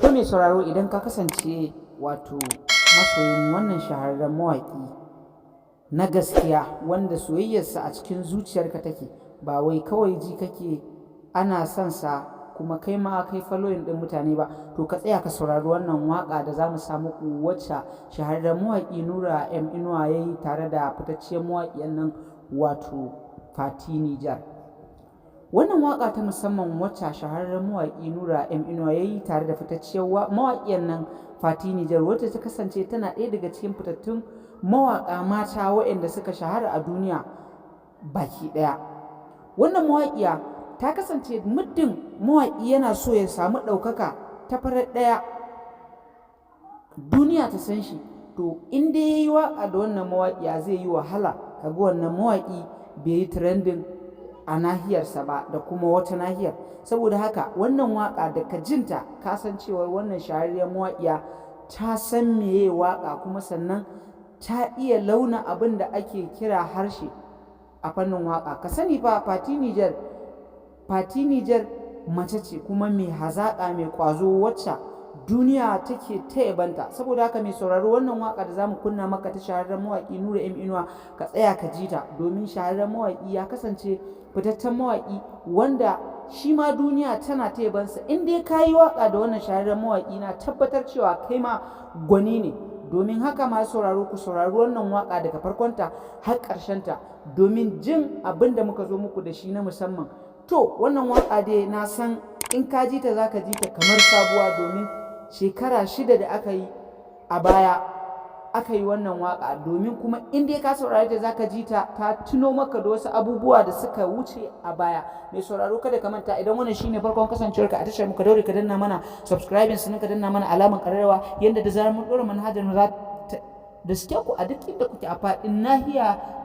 To, mai sauraro, idan ka kasance wato masoyin wannan shahararren mawaƙi na gaskiya, wanda soyayyarsa a cikin zuciyarka take, ba wai kawai ji kake ana son sa kuma kai ma kai following ɗin mutane ba, to ka tsaya ka saurari wannan waƙa da za mu sa muku, wacce shahararren mawaƙi Nura M Inuwa ya yi tare da fitacciyar mawaƙiyar nan, wato Fati Nijar. Wannan waƙa ta musamman wacce shahararren mawaƙi Nura M Inuwa ya yi tare da fitacciyar mawaƙiyar nan Fati Nijar, wacce ta kasance tana ɗaya daga cikin fitattun mawaƙa mata waɗanda suka shahara a duniya baki ɗaya. Wannan mawaƙiya ta kasance muddin mawaƙi yana so ya samu ɗaukaka ta farar ɗaya, duniya ta san shi, to in dai ya yi waƙa da wannan mawaƙiya, zai yi wahala ka ga wannan mawaƙi bai yi trending a nahiyarsa ba da kuma wata nahiyar. Saboda haka wannan waƙa da ka jinta, ka san cewar wannan shahararriyar mawaƙiya ta san meye waƙa, kuma sannan ta iya launa abin da ake kira harshe a fannin waƙa. Ka sani fa, Fati Nijar, Fati Nijar mace ce kuma mai hazaƙa, mai ƙwazo, wacce duniya take ta yabanta. Saboda haka, mai sauraro, wannan waƙa da zamu kunna maka ta shahararren mawaƙi Nura M Inuwa, ka tsaya ka ji ta, domin shahararren mawaƙi ya kasance fitaccen mawaƙi wanda shi ma duniya tana ta yabansa. In dai ka yi waƙa da wannan shahararren mawaƙi, na tabbatar cewa kai ma gwani ne. Domin haka, masu sauraro, ku saurari wannan waƙa daga farkonta har ƙarshenta domin jin abin da muka zo muku da shi na musamman. To, wannan waƙa dai na san in ka ji ta, za ka ji ta kamar sabuwa, domin shekara 6 da aka yi a baya aka yi wannan waƙa. Domin kuma in dai ka saurare ta, za ka ji ta ta tuno maka da wasu abubuwa da suka wuce a baya. Mai sauraro, kada ka manta, idan wannan shine farkon kasancewarka a tashar mu, ka daure ka danna mana subscribing, sannan ka danna mana alaman ƙararrawa, yanda da zarar mun ɗora manhajar mu za ta riske ku a duk inda kuke a faɗin nahiya.